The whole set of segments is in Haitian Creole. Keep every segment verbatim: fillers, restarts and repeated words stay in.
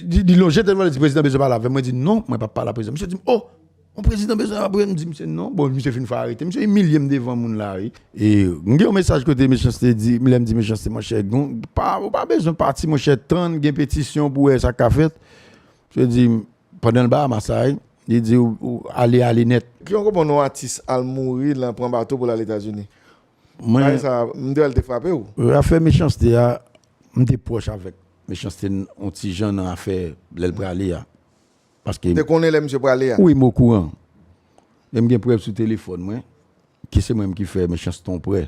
Li, li lonje telefòn, li di, "Prezidan bezwen pale avè m." Mwen di, "Non, mwen p ap pale a prezidan." Misye di m, "Oh, yon prezidan bezwen pale avè m." M di, "Misye, non." Bon, misye fin fè arete. Misye imilye m devan moun la, wi. E m gen yon mesaj kote Mechanste di, lè m di Mechanste, "Monchè, gon, pa, ou pa bezwen pati, monchè, tann, gen petisyon pou wè sa k ka fèt." Misye di, pandan l Bahamas la, wi, li di, "Ou, ou ale, ale nèt." Ki yon konpon non atis al mouri lan pran bato pou l al Etazini? Mwen, bagay sa, m te wè l te frape w. Afè Mechanste a, m te pwòch avèk Mechanste yon ti jan nan afè lè l prale a. Paske te konnen lè misye prale a? Wi, m okouran. E m gen prèv sou telefòn mwen, ke se mwen menm ki fè Mechanste yon prè.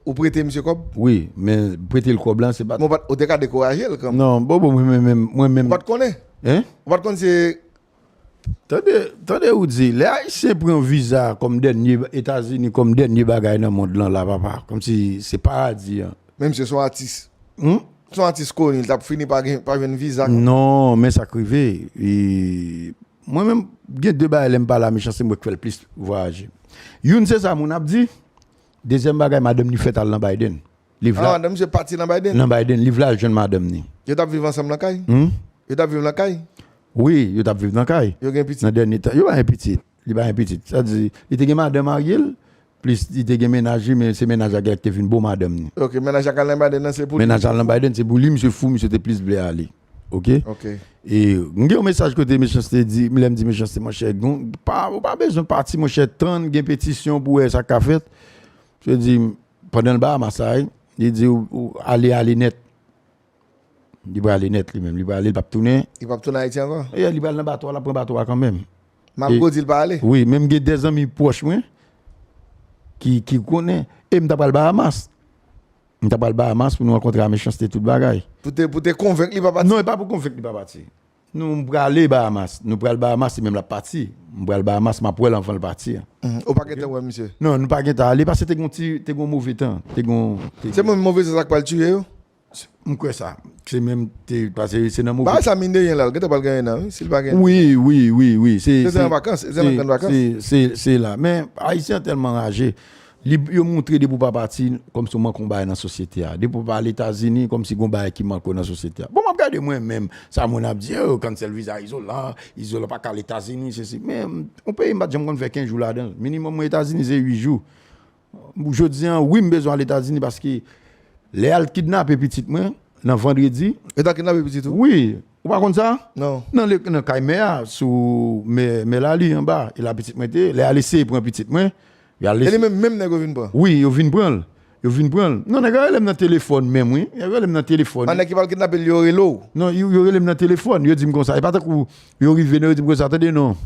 Ou prete misye kòb? Wi, men prete l kòb la, se pa... Men ou pa t, ou te ka dekouraje l kanmenm. Non, Bobo, mwen menm, mwen menm. Ou pa t konnen? Hein? Ou pa t konn se... Tande, tande ou di, lè Ayisyen pran viza kòm dènye, Etazini kòm dènye bagay nan mond lan la, papa, kòmsi se paradi an. Men misye se yon atis. Hmm? Se yon atis koni, li t ap fini pa gen, pa jwenn viza. Non, men sa k rive, e, mwen menm, gen de bagay lè m pale a Mechanste, se mwen k fè l plis vwayaje. Youn se sa moun ap di, dezyèm bagay, madanm li fèt al nan Biden. Li vle... Ah, madanm misye pati nan Biden? Nan Biden, li vle al jwenn madanm ni. Yo t ap viv ansanm nan kay? Hmm? Yo t ap viv nan kay? Wi, yo t ap viv nan kay. Yo gen pitit? Nan dènye tan, yo pa gen pitit. Li pa gen pitit. Sa di, li te gen madanm marye l, plis li te gen mennaj li, men se mennaj la ki te vin bon madanm ni. Ok, mennaj la k al nan Biden nan, se pou li. Mennaj la al nan Biden, se pou li, misye fou, misye te plis vle ale. Ok? Ok. E, m gen yon mesaj kote Mechanste di, lè m di Mechanste, "Monchè, gon, pa, ou pa bezwen pati, monchè, tann, gen petisyon pou wè sa k ka fèt." Misye di, pandan l Bahamas la, wi, li di, "Ou, ou ale, ale nèt." Li prale nèt li menm. Li prale, li p ap tounen. Li p ap tounen Ayiti ankò? E, li pral nan bato a, l ap pran bato a kanmenm. Malgre w di l pa ale? Wi, men m gen de zanmi pwòch mwen ki, ki konnen. E m ta pral Bahamas. M ta pral Bahamas pou nou rankontre a Mechanste tout bagay. Pou te, pou te konvenk li pa pati? Non, e pa pou konvenk li pa pati. Nou, m prale Bahamas. Nou pral Bahamas, li menm l ap pati. M pral Bahamas, m ap wè l anvan l pati. Mhm. Ou pa gentan wè misye? Non, nou pa gentan ale, paske te gon ti, te gon move tan. Te gon, te... Se menm move tan sa k pral tiye yo? M kwè sa. Se menm te, paske se nan move... Bagay sa, mine de rien la, l gentan pral genyen nan, wi, si l pa genyen. Wi, wi, wi, wi. Se, se an vakans, se nan kan vakans. Se, se, se la. Men, Ayisyen an tèlman raje. Li, yo montre depi w pa pati, kòmsi w manke yon bagay nan sosyete a. Depi w pa al Etazini, kòmsi gon bagay ki manke w nan sosyete a. Bon, m ap gade mwen menm, sa moun ap di, "Oh, cancel viza Izolan, Izolan pa ka al Etazini, sesi." Men, yon peyi m pa t janm konn fè kenz jou ladan l. Minimòm mwen Etazini, se uit jou. Jodi a, wi, m bezwen al Etazini paske lè y al kidnape pitit mwen, nan vandredi. Yo t al kidnape pitit ou? Wi. Ou pa konn sa? Non. Nan le, nan kay mè a, sou mè, mè Lali anba, e la pitit mwen te ye. Lè y al eseye pran pitit mwen, y al... E li menm, menm nèg yo vin pran? Wi, yo vin pran l. Yo vin pran l. Non, nèg yo rele m nan telefòn menm, wi. Nèg yo rele m nan telefòn. An nèg ki pral kidnape l, yo rele w? Non, yo, yo rele m nan telefòn. Yo di m konsa. E pa tankou yo rive, non, yo di m konsa, "Tande non.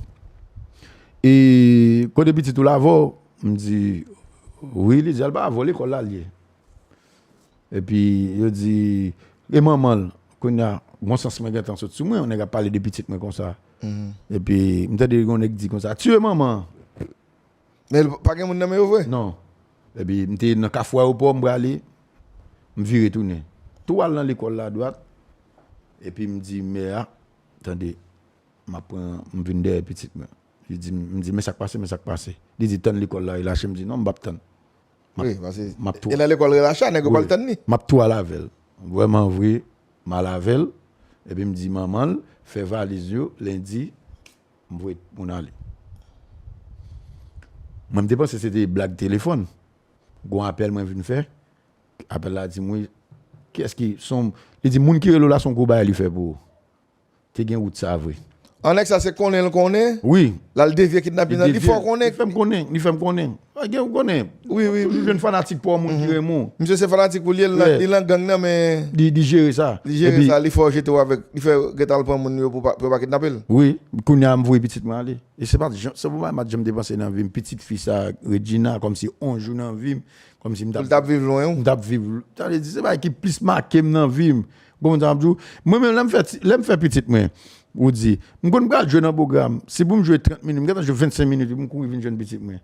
E kote pitit ou la avè w?" M di, "Wi." Li di, "Al pa avè w, lekòl la l ye." Epi, yo di, "E manman l?" Kounye a, bon sans mwen gentan sot sou mwen, yon nèg ap pale de pitit mwen konsa. Mhm. Epi, m tande yon nèg di konsa, "Tiye manman an." Men pa gen moun nan men yo vre? Non. Epi, m te nan kafou ayewopò, m prale, m vire tounen. Tou al nan lekòl la dwat, epi m di mè a, "Tande, m ap pran, m vin dèyè pitit mwen." Li di, m di, "Men sa k pase, men sa k pase." Li di, "Tann lekòl la relache." M di, "Non, m p ap tann." M ap, wi, paske m ap tou... E nan lekòl relache a, nèg yo pral tann li. M ap tou al avè l. Vrèman vre, m al avè l. Epi m di manman l, "Fè valiz yo, lendi, m voye moun ale." Mwen, m te panse se te blag telefòn. Gon apèl mwen vin fè. Apèl la di m, "Wi, kiyès ki, son," li di, "Moun ki rele w la, son gwo bagay li fè pou ou." Te gen wout sa vre. An nèg sa se konnen l konnen? Wi. L al devye kidnapin nan, li fè w konnen? Li fè m konnen, li fè m konnen. Wi, gen ou konnen. Wi, wi, wi. Toujou jwenn fanatik pa w, moun ki renmen w. Misye se fanatik ou li ye, li nan, li nan gang nan, men li, li jere sa. Li jere sa, li fè w jete w avèk, li fè w gentan al pran moun yo pou pa, pou yo pa kidnape l. Wi, kounye a m voye pitit mwen ale. E se pa t jan, se pou m pa t janm te panse nan vi m. Pitit fi sa, Regina, kòmsi yon jou nan vi m, kòmsi m t ap... Pou l t ap viv lwen w? M t ap viv, sa vle di, se bagay ki plis make m nan vi m. Konprann sa m ap di w? Mwen menm, lè m fè ti, lè m fè pitit mwen, ou di, m konn pral jwe nan pwogram, si pou m jwe trant minit, m gentan jwe vennsenk minit, m kouri vin jwenn pitit mwen.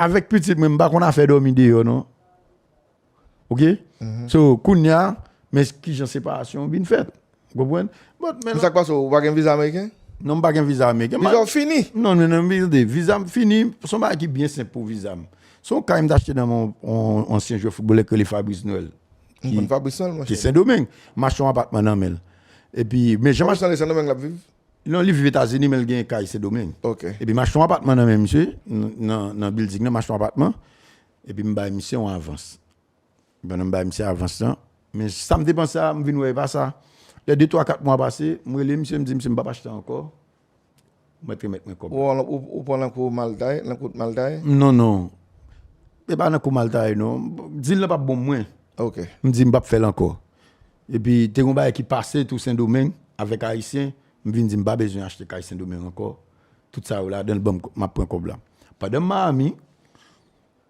Avèk pitit mwen, m pa konn afè dòmi deyò, non. Ok? Mhm. So, kounye a, men kijan separasyon an vin fèt. Ou konprann? But, men sa k pase, ou pa gen viza ameriken? Non, m pa gen viza ameriken. Viza w fini? Non, non, non, viza, viza m fini, se yon bagay ki byen senp pou viza m. Se yon kay m t achte nan men yon, yon ansyen jwè foutbolè ki rele Fabrice Noël. M konn Fabrice Noël, monchè. Ki Sendomeng. M achte yon apatman nan men l. Epi, men jan Kòman se nan Sendomeng l ap viv? Non, li viv Etazini, men l gen kay Sendomeng. Ok. Epi m achte yon apatman nan men misye, nan, nan, nan bilding nan, m achte yon apatman. Epi m bay misye yon avans. Pandan m bay misye avans lan, men sa m te panse a, m vin wè e pa sa. Lè de, twa, kat mwa pase, m rele misye, m di, "Misye, m p ap achte ankò. Mwen te remèt mwen kòb la." Ou, ou, ou pran lankou maltay, lankou maltay? Non, non. E pa lankou maltay, non. Dil lan p ap bon mwen. Ok. M di, "M p ap fè l ankò." Epi, te gon bagay ki pase tou Sendomeng avèk Ayisyen. M vin di, "M pa bezwen achte kay Sendomeng ankò." Tout sa yo ladan l, ban m, m ap pran kòb la. Pandan m Miami,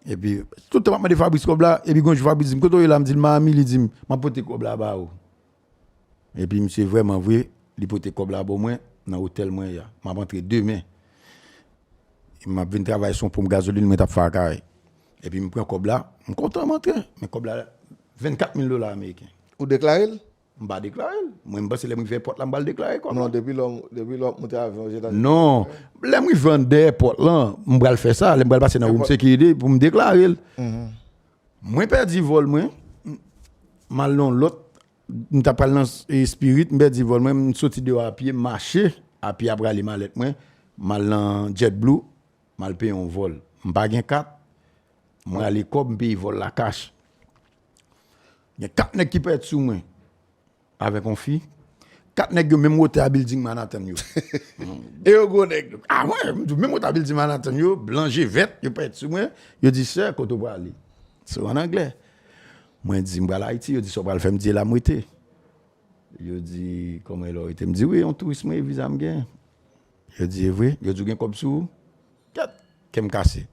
epi, tout tan m ap mande Fabrice kòb la, epi gon jou Fabrice di m, "Kote w ye la?" M di l, "Miami." Li di m, "M ap pote kòb la ba ou." Epi, misye vrèman vre, li pote kòb la ban mwen, nan otèl mwen ye a. M ap antre demen. M ap vin travay sou yon ponp gazolin, mwen t ap fè a kay. Epi, m pran kòb la, m kontan, m antre. Men kòb la, vennkat mil dola ameriken. Ou deklare l? M pa deklare l. Mwen, m panse lè m rive èpòt la, m pral deklare kòb la. Non, depi lè w, depi lè w ap monte avyon Ozetazini. Non. Lè m rive anndan èpòt lan, m pral fè sa. Lè m pral pase nan room security pou m deklare l. Mwen pèdi vòl mwen. M al nan lòt. M t ap pral nan, e, Spirit, m pèdi vòl mwen. M soti deyò a pye, m mache a pye apre ale malèt mwen. M al nan JetBlue, m al peye yon vòl. M pa gen kat. Mwen ale kòb, m peye vòl la kach. Gen kat nèg ki parèt sou mwen avèk yon fi. Kat nèg yo menm wotè a bilding Manhattan yo. E yo gwo nèg. Ah ouais, m di menm wotè a bilding Manhattan yo, blan je vèt, yo parèt sou mwen. Yo di, "Sè, kote w prale?" Se an anglè. Mwen di, "M pral Ayiti." Yo di, "Sa w pral fè?" M di, "E la m rete." Yo di, "Kòman e la w rete?" M di, "Wi, yon touris mwen, e viza m gen." Yo di, "E vre?" Yo di, "Ou gen kòb sou ou?" Kèt, kè m kase.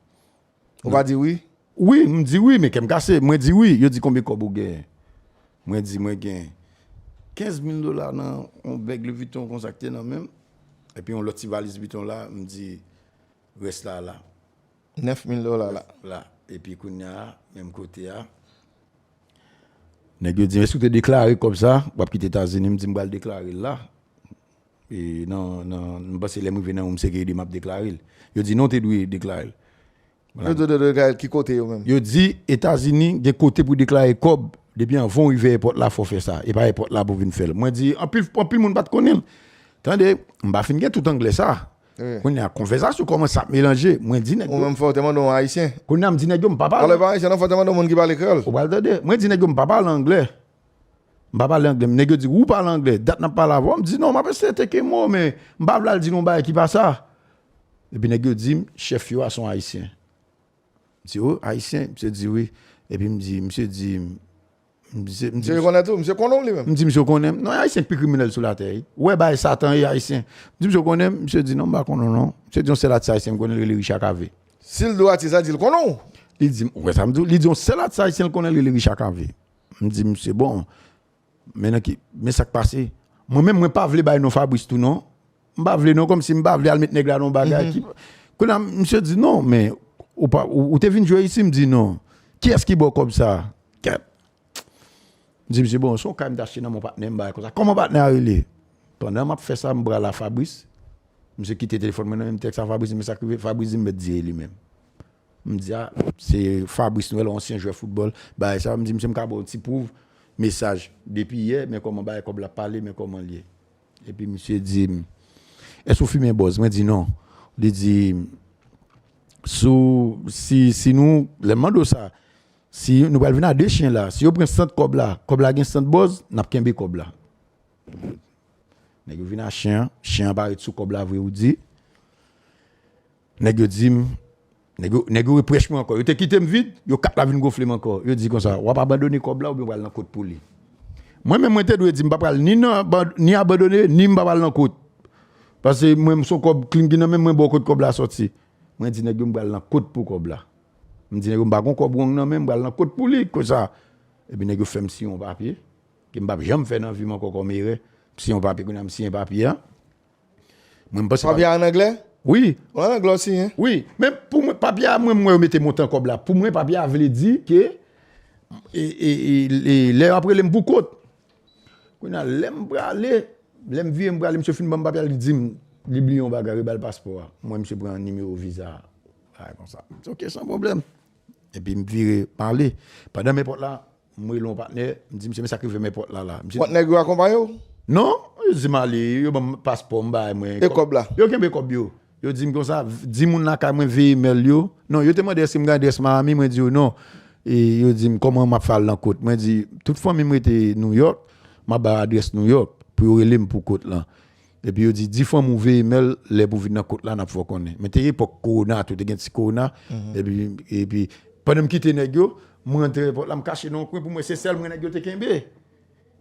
Ou pa di wi? Wi, m di wi, men kè m kase. Mwen di wi. Yo di, "Konbyen kòb ou genyen?" Mwen di, "Mwen gen kenz mil dola nan yon bèg Louis Vuitton konsa ki te nan men m. Epi yon lòt ti valiz Vuitton la, m di, rès la la." Nèf mil dola la. La. Epi kounye a, menm kote a, nèg yo di m, "Èske w te deklare kòb sa? W ap kite Etazini?" M di, "M pral deklare l la." E nan, nan, m panse lè m rive nan room security, m ap deklare l. Yo di, "Non, w te dwe deklare l." Yo te dwe deklare l ki kote yo menm? Yo di, Etazini gen kote pou deklare kòb. Depi anvan w rive èpòt la, fò w fè sa. E pa èpòt la pou w vin fè l. Mwen di, anpil, anpil moun pa t konnen l. Tande, m pa fin gen tout anglè sa. Kounye a, konvèsasyon kòmanse ap melanje. Mwen di nèg yo. Ou menm fò w te mande yon Ayisyen. Kounye a, m di nèg yo, m pa pale. Alò, e pa Ayisyen, non, fò w te mande yon moun ki pale kreyòl. Ou pral tande. Mwen di nèg yo, m pa pale anglè. M pa pale anglè. Nèg yo di, "Ou pale anglè. Dat n ap pale avè w." M di, "Non, m ap eseye teke mo, men m pa vle al di nou yon bagay ki pa sa." Epi nèg yo di m, "Chèf yo a se yon Ayisyen." M di, "O, Ayisyen?" Misye di, "Wi." Epi m di, misye di, misye, m di, Misye rekonèt ou? Misye konnen w li menm? M di, "Misye konnen m." Non, e Ayisyen k pi kriminèl sou latè, wi. Ou wè bagay Satan ye, Ayisyen. M di, "Misye konnen m?" Misye di, "Non, m pa konnen w, non." Misye di, "Yon sèl atis ayisyen m konnen, l rele Richard Cavé." Si l di w atis la, di l konnen w. Li di m, ou wè sa m di w? Li di yon sèl atis ayisyen l konnen, l rele Richard Cavé. M di, "Misye, bon, men nan ki, men sa k pase?" Mwen menm, mwen pa vle bay non Fabrice tou, non. M pa vle, non, kòmsi m pa vle al met nèg la nan yon bagay ki. Kounye a, misye di, "Non, men ou pa, ou, ou te vin jwe isi?" M di, "Non." "Kiyès ki ba w kòb sa a?" Kèt. M di, "Misye, bon, se yon kay m te achte nan men yon patnè m, bagay konsa." "Kòman patnè a rele?" Pandan m ap fè sa, m pral a Fabrice. Misye kite telefòn mwen nan men m, tèks a Fabrice, men sa k rive, Fabrice di m mèt di e li menm. M di, "A, se Fabrice Noël, yon ansyen jwè foutbòl, bagay sa." M di, "Misye, m ka ba w ti pwouv mesaj depi yè, men kòman bagay kòb la pale, men kòman l ye." Epi misye di m, "Èske w fimen bòz?" Mwen di, "Non." Li di, "Sou, si, si nou, lè m mande w sa, si nou pral vin a de chen la, si yo pran sant kòb la, kòb la gen sant bòz, n ap kenbe kòb la." Nèg yo vin a chen an, chen an parèt sou kòb la vre, ou di. Nèg yo di m, nèg yo, nèg yo reprèch mwen ankò. Yo te kite m vid, yo kat la vin gonfle m ankò. Yo di konsa, "W ap abandone kòb la oubyen w pral nan kot pou li." Mwen menm, mwen te dwe di m pa pral ni nan, ni abandone, ni m pa pral nan kot. Paske mwen, m se yon kòb klin ki nan men m, mwen ba w kot kòb la sòti. Mwen di nèg yo m pral nan kot pou kòb la. M di nèg yo m pa gon kòb wrong nan men m, m pral nan kot pou li, konsa. Epi nèg yo fè m siyen yon papye, ke m p ap janm fè nan vi m ankò kòm erè. M siyen yon papye, kounye a m siyen papye a. Mwen, m panse. Papye a ann anglè? Wi. Ann anglè w siyen? Wi. Men pou mwen, papye a, mwen, m wè yo mete montan kòb la. Pou mwen, papye a vle di ke, e, e, e, e, lè y ap rele m pou kont. Kounye a, lè m prale, lè m vire, m prale, misye fin ban m papye a, li di m, li bliye yon bagay, yo ba l paspò a. Mwen, misye pran nimewo viza a. Bagay konsa. M di, "Ok, san pwoblèm." Epi m vire, m ale. Pandan m nan èpòt la, m rele yon patnè, m di, "Misye, men sa k rive m nan èpòt la, la." Misye. Patnè yo akonpaye w? Non, yo di m ale, yo ban m paspò, m bay mwen. E kòb la? Yo kenbe kòb yo. Yo di m konsa, di moun lakay mwen veye imèl yo. Non, yo te mande èske m gen adrès Miami, mwen di yo non. E yo di m kòman m ap fè al nan kot. Mwen di, tout fanmi m rete New York, m ap ba yo adrès New York pou yo rele m pou kot lan. Epi yo di, di fanmi w veye imèl lè pou vin nan kot la, n ap fè w konnen. Men te epòk kowona tou, te gen ti kowona. Epi, epi pandan m kite nèg yo, m rantre èpòt la, m kache nan yon kwen pou mwen, se sèl mwen nèg yo te kenbe.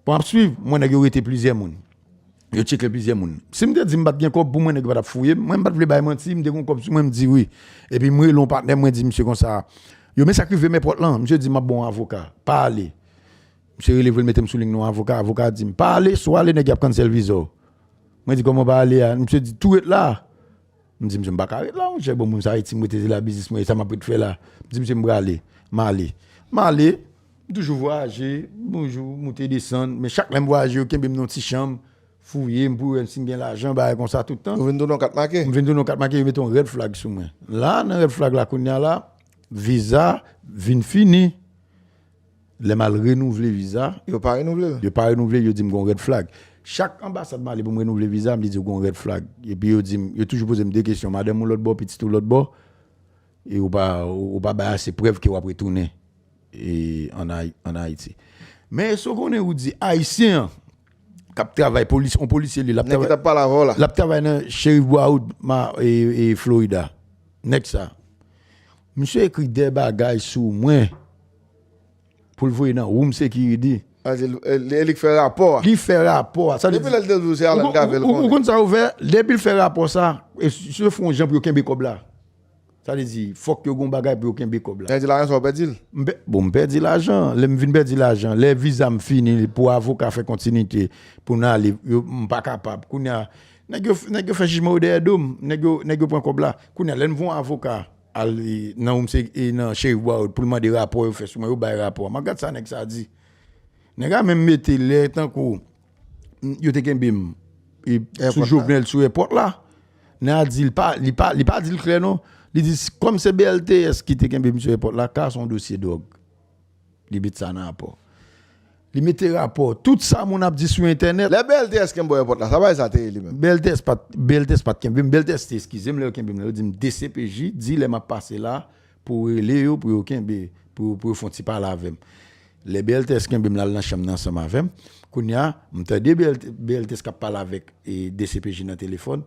Bon, ap swiv, mwen nèg yo rete plizyè moun. Yo tcheke plizyè moun. Si m te di m pa t gen kòb pou mwen, nèg yo pa t ap fouye m. Mwen, m pa t vle bay manti, m te gen kòb sou mwen, m di wi. Epi m rele yon patnè, mwen di misye konsa, yo, men sa k rive m èpòt lan. Misye di m ap bon avoka. Pa ale. Misye rele vre l mete m sou liy nan yon avoka. Avoka di m, pa ale, si w ale, nèg y ap cancel viza w. Mwen di, kòman pa ale a? Misye di, tou ret la. M di, misye, m pa ka ret la, monchè. Bon, moun sa Ayiti, m rete la, biznis mwen, e sa m ap ret fè la? M di, misye, m prale. M ale. M ale, m toujou vwayaje, bonjou, moute desann. Men chak lè m vwayaje, yo kenbe m nan yon ti chanm, fouye m pou wè si m gen lajan, bagay konsa tout tan. Ou vin tounen yon kat make? M vin tounen yon kat make, yo mete yon red flag sou mwen. La, nan red flag la, kounye a la, viza vin fini. Lè m al renouvle viza, Yo pa renouvle l? Yo pa renouvle l, yo di m gon red flag. Chak anbasad m ale pou m renouvle viza, m li di yo gon red flag. Epi yo di m, yo toujou poze m de kesyon, madanm ou lòt bò, pitit ou lòt bò, e ou pa, ou pa bay ase prèv ke w ap retounen e, ann Ay- ann Ayiti. Men èske w konnen ou di Ayisyen an k ap travay, polis, yon polisye li, l ap Nèg ki travay, t ap pale avè w la. l ap travay nan Sheriff Broward, ma, e, e, Florida. Nèg sa. Misye ekri de bagay sou mwen pou l voye nan room security. A, se li, e, li, e li k fè rapò a. Li fè rapò a. Sa vle Depi di, lè l te di w se Alan ou, Cavé l ou, ou, ou konnen. Konn sa ou fè? Depi l fè rapò sa, e si yo fè yon jan pou yo kenbe kòb la. Sa vle di, fòk yo gon bagay pou yo kenbe kòb la. Sa vle di lajan sa w pèdi l? M pè- Bon, m pèdi lajan. Lè m vin pèdi lajan, lè viza m fini pou avoka fè kontinite pou n ale, yo, m pa kapab. Kounye a, nèg yo, nèg yo fè jijman yo dèyè do m. Nèg yo, nèg yo pran kòb la. Kounye a, lè m voye avoka al e, nan ou m se e, nan Sheriff Broward pou l mande rapò yo fè sou mwen, yo bay rapò a. M ap gad sa nèg sa di. Nèg la menm mete lè tankou m- yo te kenbe m e, sou Èpòt la. Jovenel sou èpòt la. Nèg la di li pa, li pa, li pa di l klè non. Li di s- kòm se B L T S ki te kenbe m sou èpòt la, ka se yon dosye dwòg. Li met sa nan rapò. Li mete rapò. Tout sa moun ap di sou entènèt. Lè B L T S kenbe w èpòt la, sa bay sa te ye li menm? B L T S pa t, B L T S pa t kenbe m. B L T S te eskize m lè yo kenbe m la. Yo di m D C P J, di lè m ap pase la pou rele yo, pou yo kenbe, pou, pou yo fè yon ti pale avè m. Lè B L T S kenbe m la, l nan chanm nan ansanm avè m. Kounye a, m tande B L T, B L T S k ap pale avèk e, D C P J nan telefòn.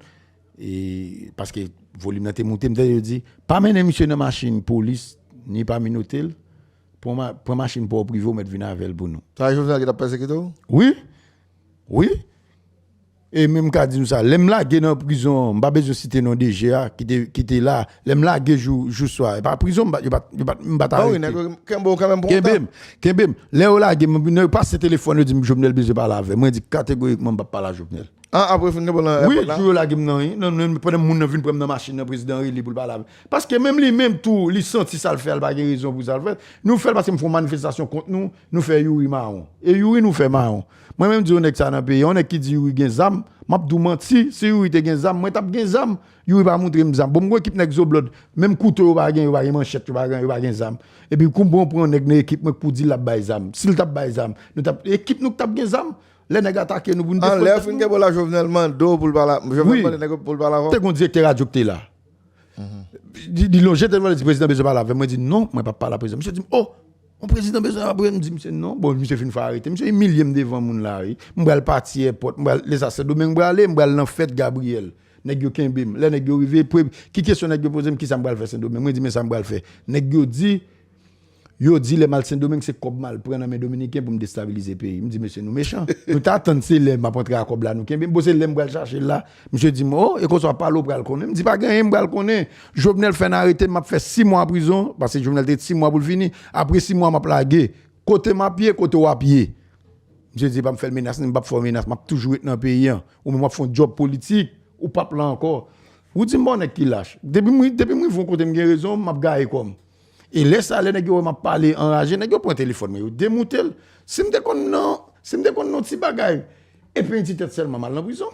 E, paske volim nan te moute, m tande yo di, pa mennen misye nan machin polis, ni pa minote l. Pran, ma- pran machin pa w prive, w mèt vin avè l pou nou. Sa Jovenel ki t ap pèsekite w? Wi. Wi. E menm ka di nou sa, lè m lage nan prizon, m pa bezwen site non D G a, ki te, ki te la, lè m lage jou, jou swa, e pa prizon, m pa, yo pa, yo pa, m pa t Bon, wi, arete. nèg yo kenbe w kanmenm pou yon Kenbe tan. M, kenbe m. Lè yo lage m, yo pase telefòn, yo di m Jovenel bezwen pale avè m. Mwen di kategorikman m p ap pale a Jovenel. An, apre yo fin kenbe w nan Wi, èpòt la? Jou yo lage m nan, wi. Nan, nan, pandan moun nan vin pran m nan machin nan, prezidan rele pou l pale avè m. Paske menm li menm tou, li santi sa l fè a, l pa gen rezon pou sa l fè. Nou fè l paske m fè yon manifestasyon kont nou, nou fè Youri mawon. E Youri nou fè mawon. Mwen menm di yon nèg sa nan peyi a, yon nèg ki di Youri gen zam, m ap di w manti, si Youri te gen zam, mwen t ap gen zam. Youri pa montre m zam. Bon, m gon ekip nèg zoblòd, menm kouto yo pa gen, yo pa gen manchèt, yo pa gen, yo pa gen zam. Epi kou m pran, pran nèg nan ekip mwen pou di l ap bay zam. Si l t ap bay zam, nou t ap, ekip nou k t ap gen zam. Lè nèg atake nou pou n An, lè yo defann fin tèt nou. Kenbe w la, Jovenel mande w pou l pale, Jovenel Wi. Mande nèg yo pou l pale avè w. Te gon direktè radyo ki te la. Li, li lonje telefòn, li di prezidan bezwen pale avè m. Mwen di non, mwen p ap pale a prezidan. Misye di m, oh, yon prezidan bezwen pale avè m. M di misye non. Bon, misye fin fè arete. Misye imilye m devan moun la, wi. M pral pati èpòt, m pral, lè sa Sendomeng m prale, m pral nan fèt Gabriyèl. Nèg yo kenbe m. Lè nèg yo rive, pre- ki kesyon nèg yo poze m, kisa m pral fè Sendomeng? Mwen di men sa m pral fè. Nèg yo di, yo di lè m al Sendomeng se kòb m al pran nan men dominiken pou m destabilize peyi. M di mesye nou mechan. Nou ta tann se lè m ap antre a kòb la nou kenbe m. Bon se lè m pral chache l la. Misye di m, oh, e konsa w ap pale w pral konnen. M di pa gen anyen m pral konnen. Jovenel fè n arete m, m ap fè sis mwa prizon, paske Jovenel te di sis mwa pou l fini. Apre sis mwa m ap lage. Kote m ap ye, kote w ap ye. Misye di pa m fè l menas, m p ap fè w menas, m ap toujou ret nan peyi an. Ou menm w ap fè yon djòb politik, ou p ap la ankò. Ou di m bon nèg ki lach. Depi m, depi m rive yon kote m gen rezon, m ap gaye kò m. E lè sa, lè nèg yo wè m ap pale anraje, nèg yo pran telefòn mwen, yo demoute l. Si m te konn nan, si m te konn nan ti bagay, epi yon ti tèt sèlman, m al nan prizon.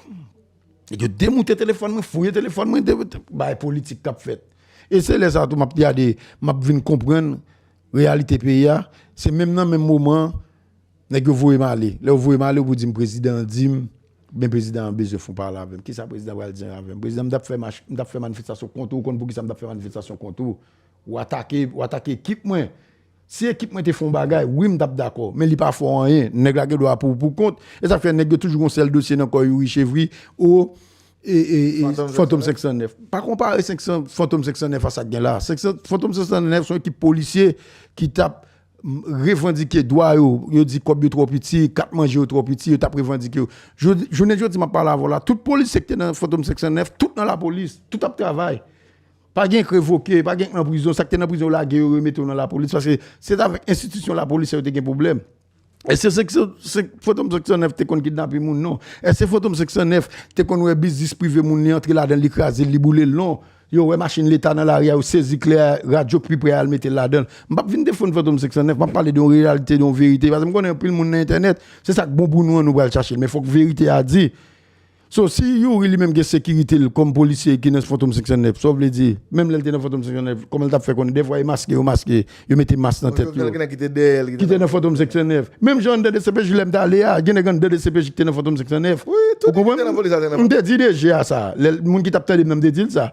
Nèg yo demoute telefòn mwen, fouye telefòn mwen, de, de, bagay politik k ap fèt. E se lè sa tou m ap gade, m ap vin konprann reyalite peyi a. Se menm nan menm moman, nèg yo voye m ale. Lè yo voye m ale, yo pou di m prezidan an di m, Men prezidan an bezwen fè yon pale avè m. Kisa prezidan pral di avè m? Prezidan, m t ap fè mach, m t ap fè manifestasyon kont ou, ou konn poukisa m t ap fè manifestasyon kont ou? Ou atake, ou atake ekip mwen. Si ekip mwen te fè yon bagay, wi, m t ap dakò. Men li pa fè anyen. Nèg la gen dwa pou, pou kont. E sa fè nèg yo toujou gon sèl dosye nan kò Youri Chevry ou e, e, e, Fantom senk san nèf. Pa konpare senk san, Fantom senk san nèf a sa k gen la. Senk san, Fantom senk san nèf se yon ekip polisye ki t ap revandike dwa yo. Yo di kòb yo twò piti, kat manje yo twò piti, yo t ap revandike yo. Jodi, jounen jodi, m ap pale avè w la, tout polisye ki te nan Fantom senk san nèf, tout nan lapolis, tout ap travay. Pa gen k revoke, pa gen k nan prizon, sa k te nan prizon yo lage yo, yo mete yo nan lapolis, paske se t avèk enstitisyon lapolis yo te gen pwoblèm. Èske se, se, se Fantom senk san nèf te konn kidnape moun? Non. Èske Fantom senk san nèf te konn wè biznis prive moun, li antre ladan l, li kraze l, li boule l? Non. Yo wè machin leta nan lari a, yo sezi kle a, radyo k pi pre a, al mete l ladan l. M p ap vin defann Fantom senk san nèf, m ap pale de yon reyalite, de yon verite. Paske m konnen anpil moun nan entènèt, se sa k bon pou nou an, nou pral chache l. Men fòk verite a di. So, si Youri li menm gen sekirite l kòm polisye ki nan Fantom senk san nèf, sa w vle di, menm lè l te nan Fantom senk san nèf, kòman l t ap fè konnen? Dèfwa e maske yo maske, yo mete mas nan tèt yo. Ki te dèyè l, ki te nan Fantom senk san nèf. Menm jan anndan D C P J lè m t ale a, gen nèg anndan D C P J ki te nan Fantom senk san nèf. Wi, tout ki te nan polis la te nan. M te di D G a sa. Lè moun ki t ap tande m nan, m te di l sa.